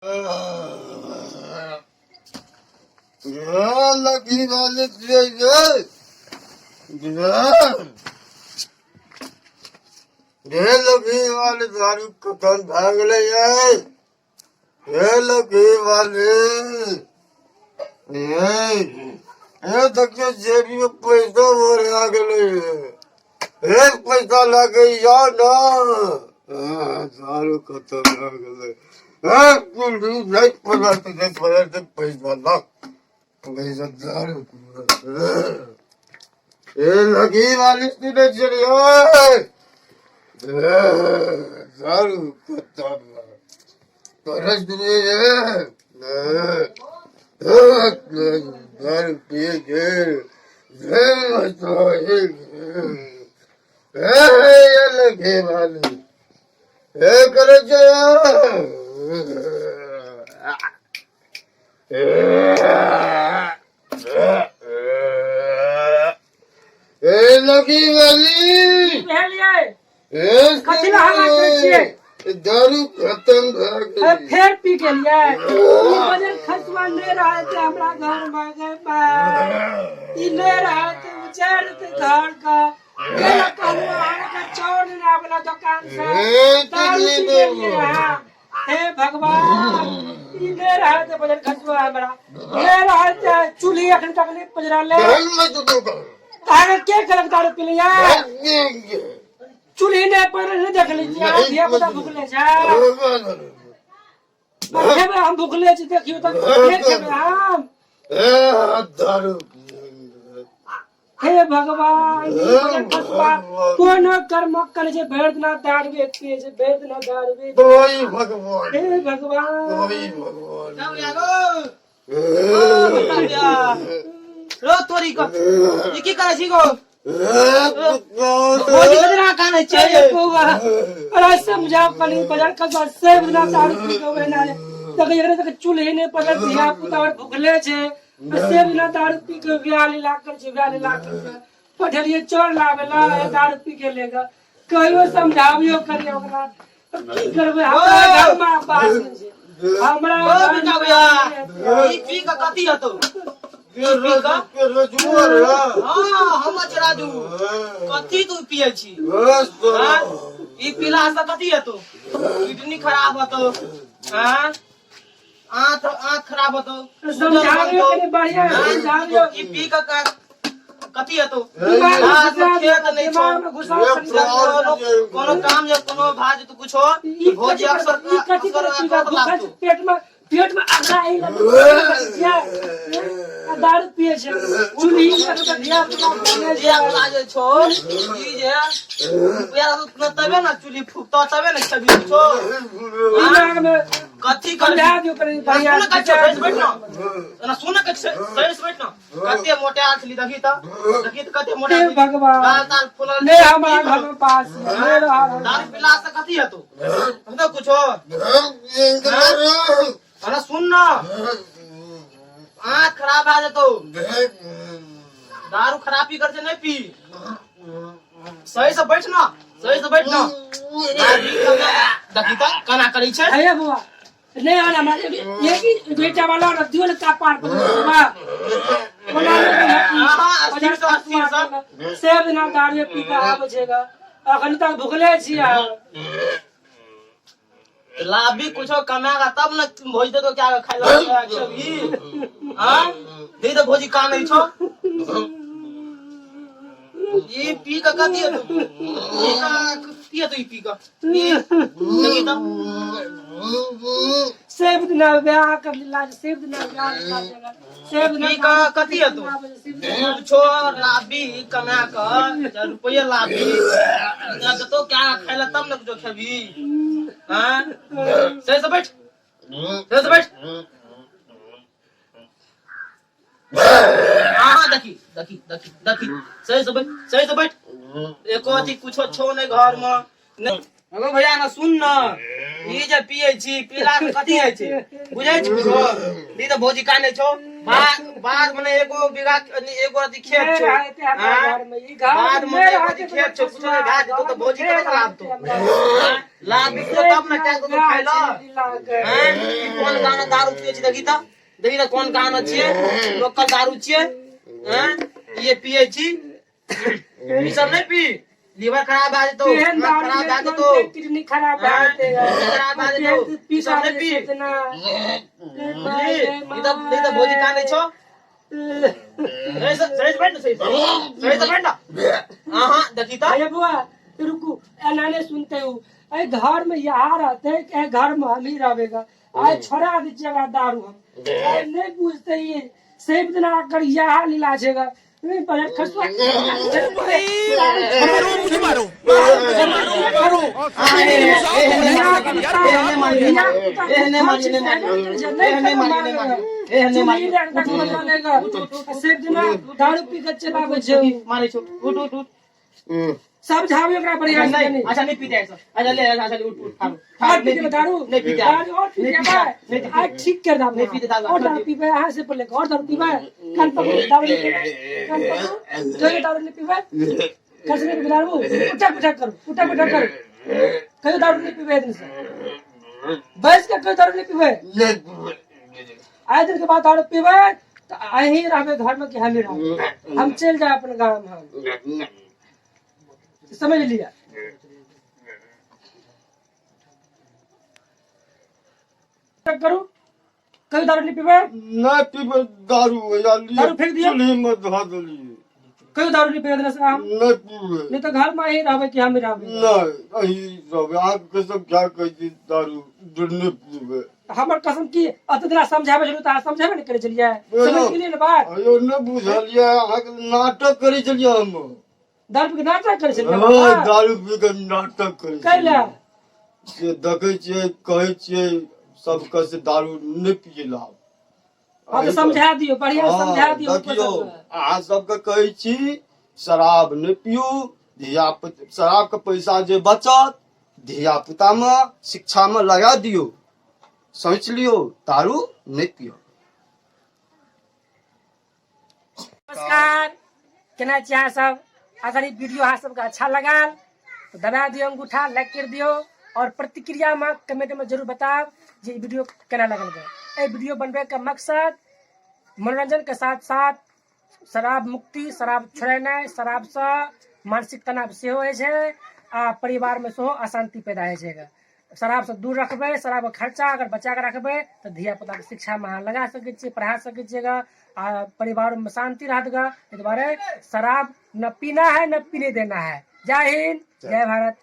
Lucky वाले रे lucky वाले दारू खत्म भए गेलै यै। हे लकी वाले, हे हे, देखियौ जेबी में पैसा भरा गेलै। हे, पैसा लए के जाउ ने, दारू खत्म भए गेलै। हे कुली नहि पड़त, नहि पड़त पैसा लऽ पैसा दारू। हे लकी वाली, सुनै छियै? दारू खत्म तोरे सुनै। दारू पिए गेल। हे लकी वाली, हे करे छै। ए लकी वाली, की भेल यै? ए। कथी लए हल्ला करै छियै? दारू खत्म भए ए, गेल। फेर पी गेलियै? ई बजर खसुआ नहि रहै छै हमरा घर मे गे माय। ई नहि रहै छै, उजाड़ि देतै घर के। केना कहलहुँ अहाँके चाउर लेने आबै ला दोकान से। ए, दारू पी गेलियै अहाँ। हे भगवान, ई नहि रहै छै बजर खसुआ हमरा। नहि रहै छै, चूल्ही एखन तक नहि पजरल। अहाँके के कहलक दारू पी लियै? चूल्ही नहि पजरल, नहि देखले छियै अहाँ? धिया पुता भुखले छै, खेबै हम, भुखले छी, देखियौ तऽ नहि खेबै हम। दारू। हे भगवान, ई बजर खसुआ कोनो कर्म करै छै, भरि दिना दारुए पियै छै, भरि दिना दारुए। ओहि भगवान। हे भगवान। ओहि भगवान। रो तोरी क, ई की करै छी गो भौजी? कथी अहाँ कानै छियै? अरे बौआ, अरे समझाओ कनी, बजर खसुआ सब दिना दारू पी के ओहिना रे। तक एकरे तक चूल्हे नहि पड़ल, धिया पुता और भुखले छै, आ सब दिना दारू पी के व्याह लीला कर छै, व्याह लीला कर छै। पठेलियै चोर लाबे ला, ए दारू पी के लेगा। कहियो समझाबियो करियो ओकरा, तऽ की करबै? हमरा घर मे बास नहि छै हमरा ओ घर बेटा मे। भैया, ई पी के कथी हेतौ? हाँ, हम छै राजू। कथी तू पियै छी? हाँ? ई पीला से कथी हेतौ? किडनी खराब हेतौ, हाँ, आँख आँख खराब हेतौ। समझाबियो कनी बढ़िया, समझाबियो। ई पी के कथी हेतौ? दिमाग में हाथ घुसा में खेत दियौ, नहि छौ। दिमाग में घुसा कनी। कोनो कोनो काम जे कोनो भा जेतौ कुछो, ई भौजी कथी अक्सर करबै? ई कथी अक्सर करबै? पीला अक्सर भूखल लागतौ। छै, पेट में अगरा एहि लए छियै आ दारू पियै छै, चूल्ही में तऽ धिया पुता भूखले छै। धिया पुता जे छौ, ई जे रुपया रहतौ तबे ने चूल्ही फूकतौ, तबे ने खेबही कुछो। दिमाग में कथी करबी? समझा दियौ कनी बढ़िया। सुन कच्चो, सही से बैठ ना। ना सुन के, सही से बैठ ना। कते मोटायल छली, देखी त, देखी त कते हे मोटायल छली। भगवान। गाल ताल फूलल। नहि हमरा घर में पास नहि रहल। दारू पीला से कथी हेतौ? हेतौ कुछो? अरे सुन ना, आँख खराब भए जेतौ। दारू खराबी कर छै, नहि पी। सही से बैठ ना, सही से बैठ ना। देखी त केना करै छै। अरे बौआ, नहि आना हमरा एक बेटा वाला ना दियो ने कपार पर बाबा। ओना नहि। हाँ, अस्थिर से, अस्थिर से। सब दिना दारू पी के आबै छै ग, अखन तक भुखले छी आब। लाभी कुछो कमाएगा तब न भोज देतो क्या खाइ ला खेबही। हाँ, दे तो भोजी का नहीं छो। ई पी के कथी हेतौ? ई का कथी हेतौ ई पी के? ई देखी त। सब दिना ब्याह कर लीला, सब दिना ब्याह लीला, सब दिना। पी के कथी हेतौ? कुछो लाभी कमा के रुपये लाभी देतो क्या खाइ ला, तब न कुछो खेबही। हाँ, सही से बैठ, सही से बैठ। हाँ, देखी देखी देखी देखी, सही से बैठ, सही से बैठ। एको अथी कुछो छौ नहि घर में नहि। हेलो भैया, ना सुन न, ई जे पियै छी, पीला से कथी होइ छै बुझै छी कुछो? ई तऽ भौजी कानै छौ। बाद मने एगो बीघा एगो अथी खेत नहि छौ रहते हमरा आँय? घर में ई घर बाद में मने नहि एगो रहते अथी खेत छौ कुछो नहि भए जेतौ तऽ भौजी कतऽ से लाबतौ हमरा। आँय? लाबी तब ने कए देतौ खाय लए आँय? ई कोन गाना दारू पियै छी देखी तऽ देखी तऽ कोन गाना छियै लोकल दारू छियै आँय? ये पियै छी ई सब नहि पी लीवर खराब भए जेतौ तेहन आँख दारू खराब भए में जेतौ तुरन्ते किडनी खराब भए आँय? जेतै खराब भए जेतौ तेहन पी ई सब नहि पी इतना बुझली ई तऽ भौजी कानै छौ सही से सही से बैठ ना सही से सही से बैठ ना हाँ देखी तो अरे बुआ रुकू एना नहीं सुनते हो अरे घर में यहाँ रहते कि घर में हम ही रहेगा आए छोड़ा दीजिएगा दारू हम आए नहीं पूछते ये सिर्फ दिन आकर यहाँ लीला छेगा नहीं पर खसुआ मारो मुझे मारो मारो दारू पी के चलाबै छै मारे छौ उठ उठ उठ समझाबी ओकरा बढ़िया से नहीं कनी। अच्छा नहीं पीते ऐसा अच्छा ले अच्छा ले उठ उठ खा और पी के दारू नहीं पीते दारू और पी नहीं के पीते नहीं पीते आज ठीक कर दाम नहीं पीते दारू। और दारू पीबे यहाँ से पहले और दारू पीबे कान पकड़ो दारू नहीं पीबे कान पकड़ो कहियो दारू नहीं पीबे कैसे नहीं पीबे दारू उठा उठा करो उठा उठा करो कहियो दारू नहीं पीबे दिन से बैस के कहियो दारू नहीं पीबे आए दिन के बाद दारू पीबे तो अहीं रहबे घर में कि हम ही रहबे हम चल जाए अपन गाँव में हम समझ लिया करू कहियो दारू नहीं पीबे नहि पीबै दारू या लिए दारू फेंक दियौ। चूल्ही मे धऽ देलियै कहियो दारू नहीं पीबे दिन से हम नहि पीबै नहीं तो घर में अहीं रहबे कि हम ही रहबे नहि अही सब अहाँके सब क्या कहै छी दारू नहि पीबै हमर कसम की अत दिना समझाबै छलहुँ तऽ अहाँ समझेबे नहि करै छलियै समझ गेलियै ने बात अयो नहि बुझलियै अहाँके नाटक करै छलियै हम दारू पी के नाटक करै छलियै हँ, बाबा। दारू पी के नाटक करै कैला छलियै से देखै छियै कहै छियै सबके से दारू नहि पियला हँ तऽ समझा दियौ बढ़िआँ से समझा दियौ ऊपर देखियौ सबके। अहाँ सबके कहै छी शराब नहि पियू धिया पुता शराबके पैसा जे बचत धिया पुतामे शिक्षामे लगा दियौ सोचि लियौ दारू नहि पियौ नमस्कार केना छी अहाँ सब अगर ई वीडियो अहाँ सबके अच्छा लगल तो दबा दियौ अंगूठा लाइक कर दियौ और प्रतिक्रिया में कमेंट में जरूर बताब जे ई वीडियो केना लगल बा। एहि वीडियो बनबै के मकसद मनोरंजन के साथ साथ शराब मुक्ति शराब छोड़ेनाइ शराबसँ मानसिक तनाव सेहो होइ छै आ परिवारमे सेहो अशान्ति पैदा होइ छै शराबसँ दूर रखबै शराबके खर्चा अगर बचा कऽ रखबै तऽ धिया पुताके शिक्षामे अहाँ लगा सकै छियै पढ़ा सकै छियै ग आ परिवारमे शान्ति रहत ग एहि दुआरे शराब न पीना है न पीने देना है जय हिंद जय भारत।